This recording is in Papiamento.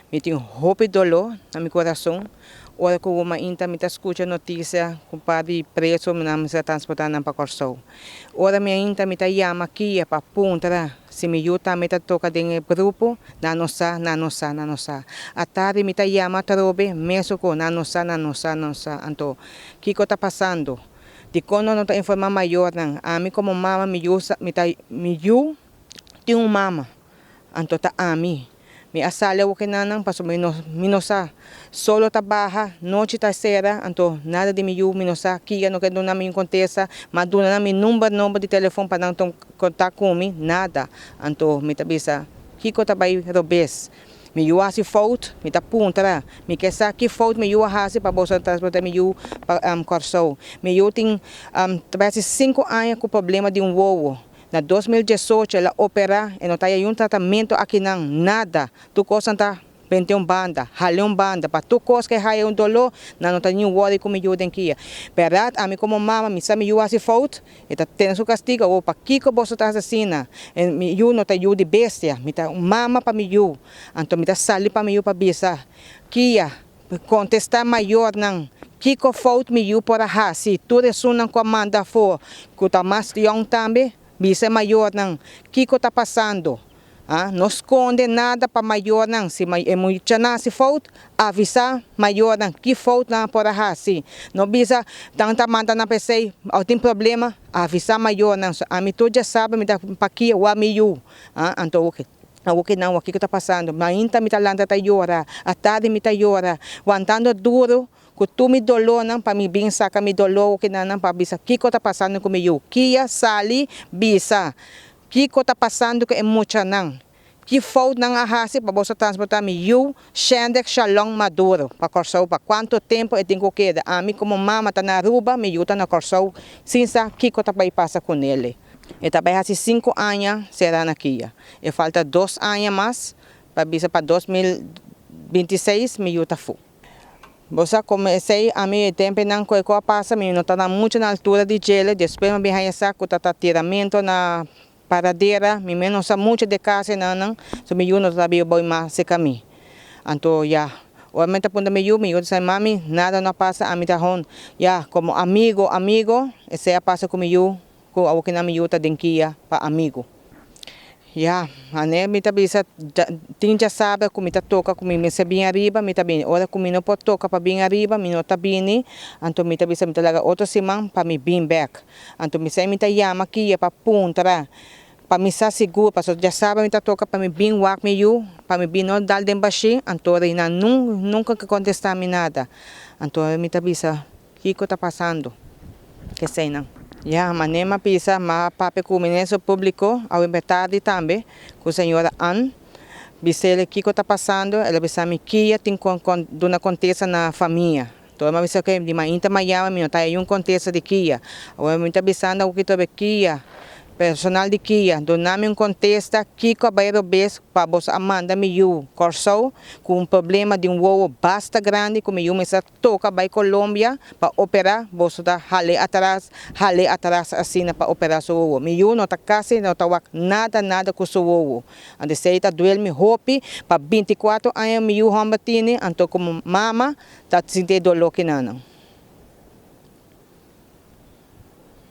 Mi tin hopi doló na mi kurason ora ku mainta mi ta skucha notisia ku un par di preso nan mester a transportá nan pa Kòrsou. Ora mi ainta mi ta yama kia pa puntra si mi yu tambe ta toka den e grupo, nan no sa, nan no sa, nan no sa. Atardi mi ta yama atrobe mesun ku nan no sa, nan no sa, nan no sa. Anto kiko ta pasando? Dikon nan no ta informá mayornan? Ami komo mama mi yu sa mi ta mi yu tin un mama. Anto ta ami. Mi a sali awor kenanan pasobra mi no mi no sa. Solo ta baha, nochi ta sera, anto nada di mi yu mi no sa. Kia no ke duna mi un kontesta, m'a duna nan mi number nomber di telefon pa nan tuma kontak ku mi, nada. Anto mi ta bisa, kiko ta bai robes? Mi yu a hasi fout? Mi ta puntra. Mi ke sa ki fout mi yu a hasi pa boso a transporta mi yu pa Kòrsou. Mi yu tin ta bai hasi sinku aña ku problema di un wowo. Na 2018 el a operá, e no ta haya un tratamentu akinan, nada. Tur kosnan ta bente un banda, hale un banda. Pa tur kos ku e haya un doló, nan no ta ni wòri ku mi yu den kia. Bèrdat, ami komo mama, mi sa mi yu hasi fout, e ta tene su kastigu. Awor, pakiko boso ta hasi asina? E mi yu no ta yu di bestia, mi ta un mama pa mi yu. Anto mi ta sali pa mi yu pa bisa, Kia, Kontestá mayornan, Kiko fout mi yu por a hasi? Tur esunnan ku a manda afó, ku ta mas yòn tambe, bisa e mayornan, Kiko ta pasando? A No skonde nada pa mayornan. Si e muchanan hasi fout, avisá mayornan ki fout nan por a hasi. No bisa, Nan ta manda nan pa esei, òf tin problema, avisá mayornan. Ami tur dja sabi mi ta pakia wak mi yu. A Anto Awor ke nan wak kiko ta pasando. Mainta mi ta lanta ta yora, atardi mi ta yora, wantando duro ku tur mi dolónan pa mi bin saka mi doló awor ke nan pa bisa kiko ta pasando ku mi yu. Kia sali bisa kiko ta pasando ku e muchanan, ki fout nan a hasi pa boso transportá mi yu Shendrick Shalom Maduro pa Kòrsou pa kuantu tempu e tin ku keda. Ami komo mama ta na Aruba, mi yu ta na Kòrsou sin sa kiko ta bai pasa kunele. E ta bai hasi sinku aña será na kia. E falta dos aña mas pa bisa pa 2026 mi yu ta fu. Bo sa como esey ami e tempenan cu e cu a pasa mi no ta na mucho na altura di djele, despues mi a bin haya sa cu ta ta tiramento na paradera, mi mes no sa mucho de cas enanan, so mi yu no ta biba boy mas cerca mi. Anto ya, ora mi ta puntra mi yu, mi yu ta sa mami nada no a pasa ami ta hon, ya como amigo amigo esey a pasa cu mi yu. Ku awokinan mi yu ta den kia pa amigu. Ya, ane mi ta bisa, tin djasabra ku mi ta toka ku mi mester bin ariba, mi ta bini. Ora ku mi no por toka pa bin ariba, mi no ta bini, anto mi ta bisa mi ta laga otro siman pa mi bin bèk. Anto mi sa mi ta yama kia pa puntra, pa mi sa sigur, pasobra djasabra mi ta toka pa mi bin wak mi yu, pa mi bin no dal den bashí, anto Reina nunka ke kontestá mi nada. Anto mi ta bisa. Kiko ta pasando? Keseinan. Ya, manera m'a bisa, m'a papia ku Ministerio Públiko awe tardi tambe, ku señora Ann, bis'el kiko ta pasando, el a bisa mi kia tin ku duna kontesta na famia. Entonces m'a bisa oke, di mainta m'a yama mi no ta haña un kontesta di kia. Awor mi ta bisando awor ki tobe kia. Personal di kia, duna mi un kontesta kiko a bai robes pa boso a manda mi yu Kòrsou ku un problema di un wowo basta grandi ku mi yu mester toka bai Colombia pa operá, boso ta hal'é atras, hal'é atras asina pa operá su wowo. Mi yu no ta kasi no ta wak nada nada ku su wowo. Anto esei ta duel mi hopi, pa 24 aña mi yu hòmber tini, anto komo mama ta sinti e doló kinanan.